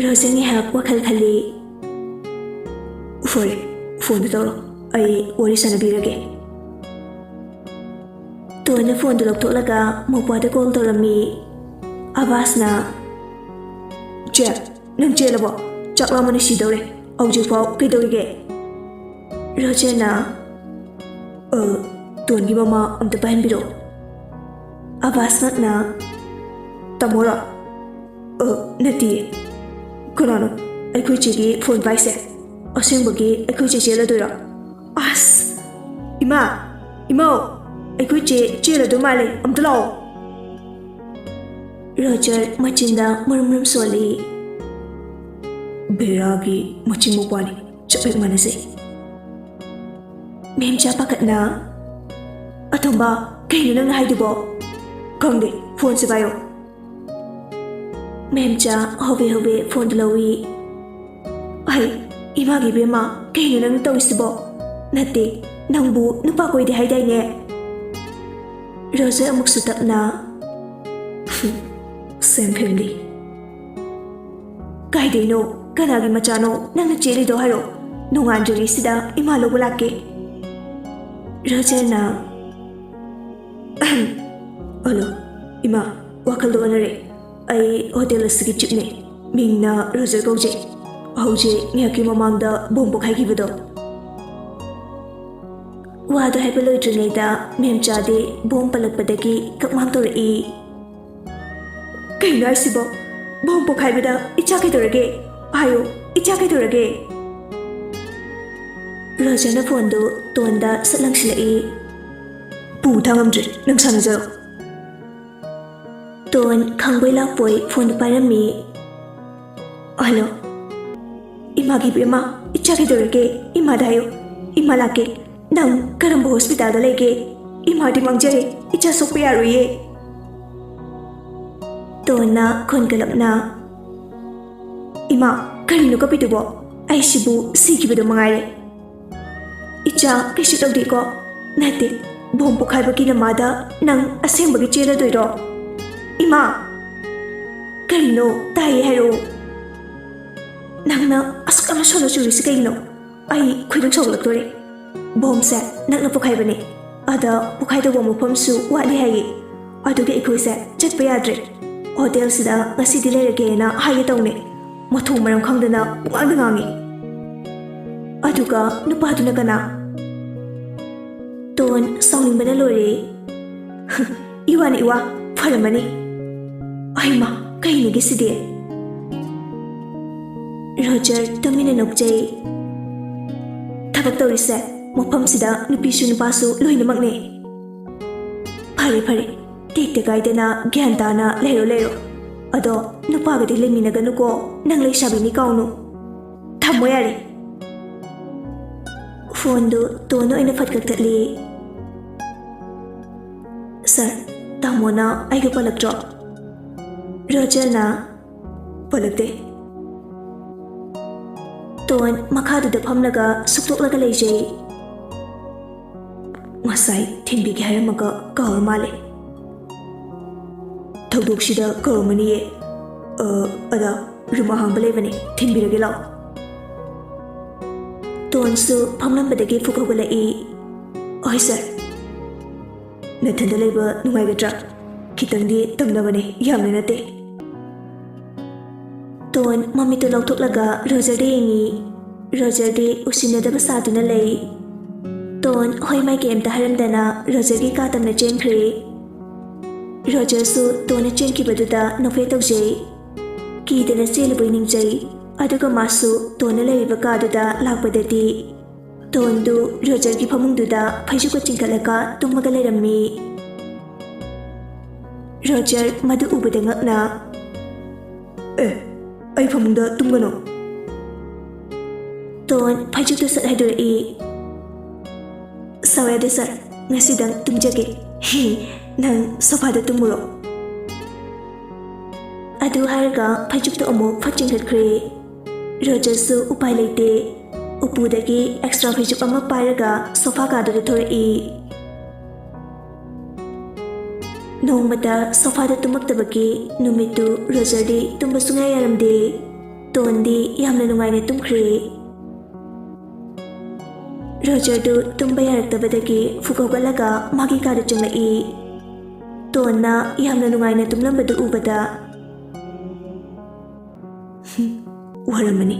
ꯔꯣꯖꯔ ꯉꯥꯏꯍꯥꯛ ꯋꯥꯈꯜ ꯈꯜꯂꯤ꯫ "ꯐꯔꯦ, ꯐꯣꯟꯗꯨ ꯇꯧꯔꯣ꯫ ꯑꯩ ꯋꯥꯔꯤ ꯁꯥꯟꯅꯕꯤꯔꯒꯦ꯫" ꯇꯣꯟꯅ ꯐꯣꯟꯗꯨ ꯂꯧꯊꯣꯛꯂꯒ ꯃꯧꯄ꯭ꯋꯥꯗ ꯀꯣꯜ ꯇꯧꯔꯝꯃꯤ꯫ ꯑꯕꯥꯁꯅ, "ꯆꯦ, ꯅꯪ ꯆꯦꯜꯂꯕꯣ? ꯆꯥꯛ ꯂꯥꯝꯕꯅ ꯁꯤꯗꯧꯔꯦ꯫ ꯍꯧꯖꯤꯛꯐꯥꯎ ꯀꯩꯗꯧꯔꯤꯒꯦ?" ꯔꯣꯖꯔꯅ, "ꯑ, ꯇꯣꯟꯒꯤ ꯃꯃꯥ ꯑꯝꯇ ꯄꯥꯏꯍꯟꯕꯤꯔꯛꯑꯣ꯫" ꯑꯕꯥꯁꯃꯛꯅ, "ꯇꯥꯃꯣꯔꯣ?" "ꯑ, ꯅꯠꯇꯤꯌꯦ꯫ ꯀꯅꯥꯅꯣ ꯑꯩꯈꯣꯏ ꯆꯦꯒꯤ ꯐꯣꯟ ꯄꯥꯏꯁꯦ? ꯑꯁꯦꯡꯕꯒꯤ ꯑꯩꯈꯣꯏ ꯆꯦ ꯆꯦꯜꯂꯗꯣꯏꯔꯣ? ꯑꯁ! ꯏꯃꯥ! ꯏꯃꯧ! ꯑꯩꯈꯣꯏ ꯆꯦ ꯆꯦꯜꯂꯗꯣꯏ ꯃꯥꯜꯂꯦ꯫ ꯑꯝꯇ ꯂꯥꯛꯑꯣ꯫" ꯔꯣꯖꯔ ꯃꯆꯤꯟꯗ ꯃꯔꯨꯝ ꯃꯔꯨꯝ ꯁꯣꯜꯂꯤ꯫ ꯕꯦꯔꯥꯒꯤ ꯃꯆꯤꯟ ꯃꯧꯄ꯭ꯋꯥꯅꯤ, ꯆꯞ ꯍꯦꯛ ꯃꯥꯟꯅꯖꯩ꯫ ꯃꯦꯝꯆꯥ ꯄꯥꯈꯠꯅ, "ꯑꯇꯣꯝꯕ, ꯀꯩꯅꯣ ꯅꯪꯅ ꯍꯥꯏꯗꯨꯕꯣ?" "ꯈꯪꯗꯦ, ꯐꯣꯟꯁꯦ ꯄꯥꯏꯌꯣ꯫" ꯃꯦꯝꯆꯥ ꯍꯣꯕꯦ ꯍꯣꯕꯦ ꯐꯣꯟꯗꯨ ꯂꯧꯏ꯫ "ꯑꯩ, ꯏꯃꯥꯒꯤ ꯏꯕꯦꯝꯃ, ꯀꯩꯅꯣ ꯅꯪꯅ ꯇꯧꯔꯤꯁꯤꯕꯣ? ꯅꯠꯇꯦ, ꯅꯪꯕꯨ ꯅꯨꯄꯥ ꯀꯣꯏꯗꯦ ꯍꯥꯏꯗꯥꯏꯅꯦ?" ꯔꯣꯖꯔ ꯑꯃꯨꯛꯁꯨ ꯇꯞꯅ, "Same family꯫ ꯀꯥꯏꯗꯩꯅꯣ? ꯀꯅꯥꯒꯤ ꯃꯆꯥꯅꯣ ꯅꯪꯅ ꯆꯦꯜꯂꯤꯗꯣ ꯍꯥꯏꯔꯣ? ꯅꯣꯡꯉꯥꯟꯗ꯭ꯔꯤꯉꯩꯁꯤꯗ ꯏꯃꯥ ꯂꯧꯕ ꯂꯥꯛꯀꯦ꯫" ꯔꯣꯖꯔꯅ, "ꯑꯍꯝ, ꯍꯜꯂꯣ, ꯏꯃꯥ, ꯋꯥꯈꯜꯗꯣ ꯑꯣꯟꯅꯔꯦ꯫ ꯑꯩ ꯍꯣꯇꯦꯜ ꯑꯁꯤꯒꯤ ꯆꯤꯞꯅꯦ꯫ ꯃꯤꯡꯅ ꯔꯣꯖꯔ ꯀꯧꯖꯩ꯫ ꯍꯧꯖꯤꯛ ꯉꯥꯏꯍꯥꯛꯀꯤ ꯃꯃꯥꯡꯗ ꯕꯣꯝ ꯄꯣꯈꯥꯏꯈꯤꯕꯗꯣ꯫" ꯋꯥꯗꯣ ꯍꯥꯏꯕ ꯂꯣꯏꯗ꯭ꯔꯤꯉꯩꯗ ꯃꯦꯝꯆꯥꯗꯤ ꯕꯣꯝ ꯄꯜꯂꯛꯄꯗꯒꯤ ꯀꯛꯃꯥꯡ ꯇꯧꯔꯛꯏ꯫ "ꯀꯩꯅꯣ ꯍꯥꯏꯁꯤꯕꯣ? ꯕꯣꯝ ꯄꯣꯈꯥꯏꯕꯗ ꯏꯆꯥ ꯀꯩꯗꯧꯔꯒꯦ? ꯍꯥꯏꯌꯣ, ꯏꯆꯥ ꯀꯩꯗꯧꯔꯒꯦ?" ꯔꯣꯖꯔꯅ ꯐꯣꯟꯗꯨ ꯇꯣꯟꯗ ꯁꯠ ꯂꯪꯁꯤꯜꯂꯛꯏ꯫ "ꯄꯨ ꯊꯥꯡꯉꯝꯗ꯭ꯔꯦ, ꯅꯪ ꯁꯥꯟꯅꯖꯔꯣ꯫" ꯇꯣꯟ ꯈꯪꯕꯣꯏ ꯂꯥꯛꯄꯣꯏ ꯐꯣꯟꯗꯨ ꯄꯥꯏꯔꯝꯃꯤ꯫ "ꯍꯜꯂꯣ, ꯏꯃꯥꯒꯤ ꯏꯕꯦꯝꯃ, ꯏꯆꯥ ꯀꯩꯗꯧꯔꯒꯦ? ꯏꯃꯥꯗ ꯍꯥꯏꯌꯨ, ꯏꯃꯥ ꯂꯥꯛꯀꯦ꯫ ꯅꯪ ꯀꯔꯝꯕ ꯍꯣꯁꯄꯤꯇꯥꯜꯗ ꯂꯩꯒꯦ? ꯏꯃꯥꯗꯤ ꯃꯥꯡꯖꯔꯦ, ꯏꯆꯥ ꯁꯣꯛꯄ ꯌꯥꯔꯣꯏꯌꯦ꯫" ꯇꯣꯟꯅ ꯈꯣꯟ ꯀꯜꯂꯞꯅ, "ꯏꯃꯥ, ꯀꯔꯤꯅꯣ ꯀꯞꯄꯤꯗꯨꯕꯣ? ꯑꯩꯁꯤꯕꯨ ꯁꯤꯈꯤꯕꯗꯣ ꯃꯉꯥꯏꯔꯦ꯫ ꯏꯆꯥ ꯀꯩꯁꯨ ꯇꯧꯗꯦꯀꯣ? ꯅꯠꯇꯦ, ꯕꯣꯝ ꯄꯣꯈꯥꯏꯕꯒꯤ ꯅꯃꯥꯗ ꯅꯪ ꯑꯁꯦꯡꯕꯒꯤ ꯆꯦꯜꯂꯗꯣꯏꯔꯣ? ꯏꯃꯥ! ꯀꯔꯤꯅꯣ? ꯇꯥꯏꯌꯦ ꯍꯥꯏꯔꯛꯑꯣ꯫ ꯅꯪꯅ ꯑꯁꯨꯛ ꯌꯥꯝꯅ ꯁꯣꯟꯅ ꯆꯨꯔꯤꯁꯤ ꯀꯩꯒꯤꯅꯣ? ꯑꯩ ꯈꯣꯏꯗꯧ ꯁꯥꯎꯒꯠꯂꯛꯇꯣꯔꯦ꯫ ꯕꯣꯝꯁꯦ ꯅꯛꯅ ꯄꯣꯈꯥꯏꯕꯅꯦ꯫ ꯑꯗ ꯄꯣꯈꯥꯏꯗꯧꯕ ꯃꯐꯝꯁꯨ ꯋꯥꯠꯂꯤ ꯍꯥꯏꯌꯦ꯫ ꯑꯗꯨꯒꯤ ꯑꯩꯈꯣꯏꯁꯦ ꯆꯠꯄ ꯌꯥꯗ꯭ꯔꯦ꯫ ꯍꯣꯇꯦꯜꯁꯤꯗ ꯉꯁꯤꯗꯤ ꯂꯩꯔꯒꯦꯅ ꯍꯥꯏꯒꯦ ꯇꯧꯅꯦ꯫ ꯃꯊꯣꯡ ꯃꯔꯝ ꯈꯪꯗꯅ ꯄꯨꯡꯉꯥꯡꯗ ꯉꯥꯡꯉꯤ꯫" "ꯑꯗꯨꯒ ꯅꯨꯄꯥꯗꯨꯅ ꯀꯅꯥ?" ꯇꯣꯟ ꯁꯥꯎꯅꯤꯡꯕꯅ ꯂꯣꯏꯔꯦ꯫ "ꯏꯋꯥꯅ ꯏꯋꯥ, ꯐꯔꯝꯃꯅꯤ꯫ ꯑꯩꯃ, ꯀꯩꯅꯣꯒꯤ ꯁꯤꯗꯤ?" ꯔꯣꯖꯔ ꯇꯨꯃꯤꯟꯅ ꯅꯣꯛꯆꯩ꯫ "ꯊꯕꯛ ꯇꯧꯔꯤꯁꯦ ꯃꯐꯝꯁꯤꯗ ꯅꯨꯄꯤꯁꯨ ꯅꯨꯄꯥꯁꯨ ꯂꯣꯏꯅꯃꯛꯅꯦ꯫" "ꯐꯔꯦ, ꯐꯔꯦ, ꯇꯦꯛꯇ ꯀꯥꯏꯗꯅ ꯒ꯭ꯌꯥꯟ ꯇꯥꯅ ꯂꯩꯔꯣ, ꯂꯩꯔꯣ꯫ ꯑꯗꯣ ꯅꯨꯄꯥꯒꯗꯤ ꯂꯩꯃꯤꯟꯅꯒꯅꯨꯀꯣ, ꯅꯪ ꯂꯩꯁꯥꯕꯤꯅꯤ ꯀꯥꯎꯅꯨ꯫ ꯊꯝꯃꯣ ꯌꯥꯔꯦ꯫ ꯐꯣꯟꯗꯨ ꯇꯣꯟꯅ ꯑꯣꯏꯅ ꯐꯠ ꯀꯛꯊꯠꯂꯤ꯫ "ꯁꯥꯔ, ꯇꯥꯃꯣꯅ ꯑꯩꯒ ꯄꯜꯂꯛꯇ꯭ꯔꯣ?" ꯔꯣꯖꯔꯅ ꯄꯜꯂꯛꯇꯦ꯫ ꯇꯣꯟ ꯃꯈꯥꯗꯨꯗ ꯐꯝꯂꯒ ꯁꯨꯛꯇꯣꯛꯂꯒ ꯂꯩꯖꯩ꯫ "ꯉꯁꯥꯏ ꯊꯤꯟꯕꯤꯒꯦ ꯍꯥꯏꯔꯝꯃꯒ ꯀꯥꯎꯔ ꯃꯥꯜꯂꯦ꯫ ꯊꯧꯗꯣꯛꯁꯤꯗ ꯀꯧꯔꯝꯃꯅꯤꯌꯦ꯫ ꯑ, ꯑꯗ ꯔꯨꯝ ꯑꯍꯥꯡꯕ ꯂꯩꯕꯅꯦ, ꯊꯤꯟꯕꯤꯔꯒꯦ ꯂꯥꯛꯑꯣ꯫" ꯇꯣꯟꯁꯨ ꯐꯝꯂꯝꯕꯗꯒꯤ ꯐꯨꯛ ꯍꯧꯒꯠꯂꯛꯏ꯫ "ꯍꯣꯏ ꯁꯥꯔ꯫ ꯅꯊꯟꯗ ꯂꯩꯕ ꯅꯨꯡꯉꯥꯏꯒꯗ꯭ꯔꯥ? ꯈꯤꯇꯪꯗꯤ ꯇꯝꯅꯕꯅꯦ, ꯌꯥꯝꯅ ꯅꯠꯇꯦ꯫" ꯇꯣꯟ ꯃꯃꯤꯠꯇꯨ ꯂꯧꯊꯣꯛꯂꯒ ꯔꯣꯖꯔꯗ ꯌꯦꯡꯉꯤ꯫ ꯔꯣꯖꯔꯗꯤ ꯎꯁꯤꯟꯅꯗꯕ ꯁꯥꯗꯨꯅ ꯂꯩ꯫ ꯇꯣꯟ ꯍꯣꯏ ꯃꯥꯏ ꯀꯩꯝꯇ ꯍꯥꯏꯔꯝꯗꯅ ꯔꯣꯖꯔꯒꯤ ꯀꯥ ꯇꯝꯅ ꯆꯦꯟꯈ꯭ꯔꯦ꯫ ꯔꯣꯖꯔꯁꯨ ꯇꯣꯟꯅ ꯆꯦꯟꯈꯤꯕꯗꯨꯗ ꯅꯣꯛꯐꯦꯠ ꯇꯧꯖꯩ꯫ ꯀꯤꯗꯅ ꯆꯦꯜꯂꯨꯕꯩ ꯅꯤꯡꯖꯩ꯫ ꯑꯗꯨꯒ ꯃꯥꯁꯨ ꯇꯣꯟꯅ ꯂꯩꯔꯤꯕ ꯀꯥꯗꯨꯗ ꯂꯥꯛꯄꯗꯗꯤ ꯇꯣꯟꯗꯨ ꯔꯣꯖꯔꯒꯤ ꯐꯃꯨꯡꯗꯨꯗ ꯐꯩꯖꯨꯞꯀ ꯆꯤꯡꯈꯠꯂꯒ ꯇꯨꯝꯃꯒ ꯂꯩꯔꯝꯃꯤ꯫ ꯔꯣꯖꯔ ꯃꯗꯨ ꯎꯕꯗ ꯉꯛꯅ, "ꯑꯦ, ꯑꯩ ꯐꯃꯨꯡꯗ ꯇꯨꯝꯒꯅꯣ꯫" ꯇꯣꯟ ꯐꯩꯖꯨꯞꯇꯨ ꯁꯠ ꯍꯥꯏꯗꯣꯔꯛꯏ꯫ "ꯁꯥꯎ ꯌꯥꯗꯦ ꯁꯥꯔ, ꯉꯁꯤꯗꯪ ꯇꯨꯝꯖꯒꯦ꯫ ꯅꯪ ꯁꯣꯐꯥꯗ ꯇꯨꯝꯃꯨꯔꯣ꯫" ꯑꯗꯨ ꯍꯥꯏꯔꯒ ꯐꯩꯖꯨꯞꯇꯨ ꯑꯃꯨꯛ ꯐꯠ ꯆꯤꯡꯈꯠꯈ꯭ꯔꯦ꯫ ꯔꯣꯖꯔꯁꯨ ꯎꯄꯥꯏ ꯂꯩꯇꯦ꯫ ꯎꯄꯨꯗꯒꯤ ꯑꯦꯛꯁꯇ꯭ꯔꯥ ꯐꯩꯖꯨꯞ ꯑꯃ ꯄꯥꯏꯔꯒ ꯁꯣꯐꯥ ꯀꯥꯗꯨꯗ ꯊꯣꯔꯛꯏ꯫ ꯅꯣꯡꯃꯇ ꯁꯣꯐꯥꯗ ꯇꯨꯝꯃꯛꯇꯕꯒꯤ ꯅꯨꯃꯤꯠꯇꯨ ꯔꯣꯖꯔꯗꯤ ꯇꯨꯝꯕ ꯁꯨꯡꯌꯥ ꯌꯥꯔꯝꯗꯦ꯫ ꯇꯣꯟꯗꯤ ꯌꯥꯝꯅ ꯅꯨꯡꯉꯥꯏꯅ ꯇꯨꯝꯈ꯭ꯔꯦ꯫ ꯔꯣꯖꯔꯗꯨ ꯇꯨꯝꯕ ꯌꯥꯔꯛꯇꯕꯗꯒꯤ ꯐꯨꯛ ꯍꯧꯒꯠꯂꯒ ꯃꯥꯒꯤ ꯀꯥꯗ ꯆꯪꯂꯛꯏ꯫ ꯇꯣꯟꯅ ꯌꯥꯝꯅ ꯅꯨꯡꯉꯥꯏꯅ ꯇꯨꯝꯂꯝꯕꯗꯨ ꯎꯕꯗ, "ꯍꯨꯝ, ꯋꯥꯔꯝꯃꯅꯤ꯫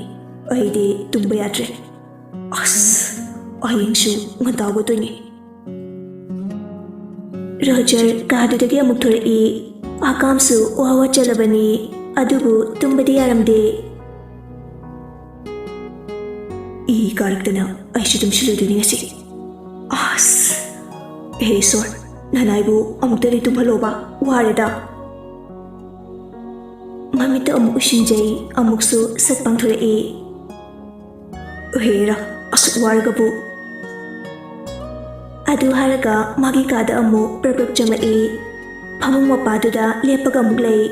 ꯑꯩꯗꯤ ꯇꯨꯝꯕ ꯌꯥꯗ꯭ꯔꯦ꯫ ꯑꯁ, ꯍꯌꯦꯡꯁꯨ ꯉꯟꯇꯥ ꯍꯧꯒꯠꯇꯣꯏꯅꯤ꯫" ꯔꯣꯖꯔ ꯀꯥꯗꯨꯗꯒꯤ ꯑꯃꯨꯛ ꯊꯣꯔꯛꯏ꯫ ꯑꯀꯥꯝꯁꯨ ꯋꯥ ꯋꯥ ꯆꯠꯂꯕꯅꯤ, ꯑꯗꯨꯕꯨ ꯇꯨꯝꯕꯗꯤ ꯌꯥꯔꯝꯗꯦ꯫ "ꯏ ꯀꯥꯔꯛꯇꯅ ꯑꯩꯁꯨ ꯇꯨꯝꯁꯤꯜꯂꯨꯗꯣꯏꯅꯤ ꯉꯁꯤ꯫ ꯑꯁ, ꯑꯦ ꯏꯁꯣꯔ, ꯅꯅꯥꯏꯕꯨ ꯑꯃꯨꯛꯇꯗꯤ ꯇꯨꯝꯍꯜꯂꯣꯕ, ꯋꯥꯔꯦꯗ꯫ ꯃꯃꯤꯠꯇ ꯑꯃꯨꯛ ꯎꯏꯁꯤꯟꯖꯩ, ꯑꯃꯨꯛꯁꯨ ꯁꯠ ꯄꯥꯡꯊꯣꯔꯛꯏ꯫ ꯍꯦꯔꯥ, ꯑꯁꯨꯛ ꯋꯥꯔꯒꯕꯨ꯫ ꯑꯗꯨ ꯍꯥꯏꯔꯒ ꯃꯥꯒꯤ ꯀꯥꯗ ꯑꯃꯨꯛ ꯄ꯭ꯔꯞ ꯄ꯭ꯔꯞ ꯆꯪꯂꯛꯏ꯫ ꯐꯃꯨꯡ ꯃꯄꯥꯗꯨꯗ ꯂꯦꯞꯄꯒ ꯑꯃꯨꯛ ꯂꯩ꯫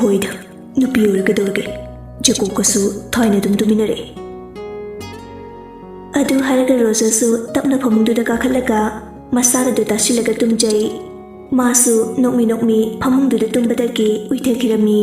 ꯍꯣꯏꯗ, ꯅꯨꯄꯤ ꯑꯣꯏꯔꯒꯗꯧꯔꯒꯦ꯫ ꯖꯦꯀꯣꯕꯀꯁꯨ ꯊꯥꯏꯅ ꯑꯗꯨꯝ ꯇꯨꯃꯤꯟꯅꯔꯛꯑꯦ꯫ ꯑꯗꯨ ꯍꯥꯏꯔꯒ ꯔꯣꯖꯔꯁꯨ ꯇꯞꯅ ꯐꯃꯨꯡꯗꯨꯗ ꯀꯥꯈꯠꯂꯒ ꯃꯁꯥꯒꯗꯨ ꯇꯥꯁꯤꯜꯂꯒ ꯇꯨꯝꯖꯩ꯫ ꯃꯥꯁꯨ ꯅꯣꯛꯃꯤ ꯅꯣꯛꯃꯤ ꯐꯃꯨꯡꯗꯨꯗ ꯇꯨꯝꯕꯗꯒꯤ ꯎꯏꯊꯈꯤꯔꯝꯃꯤ꯫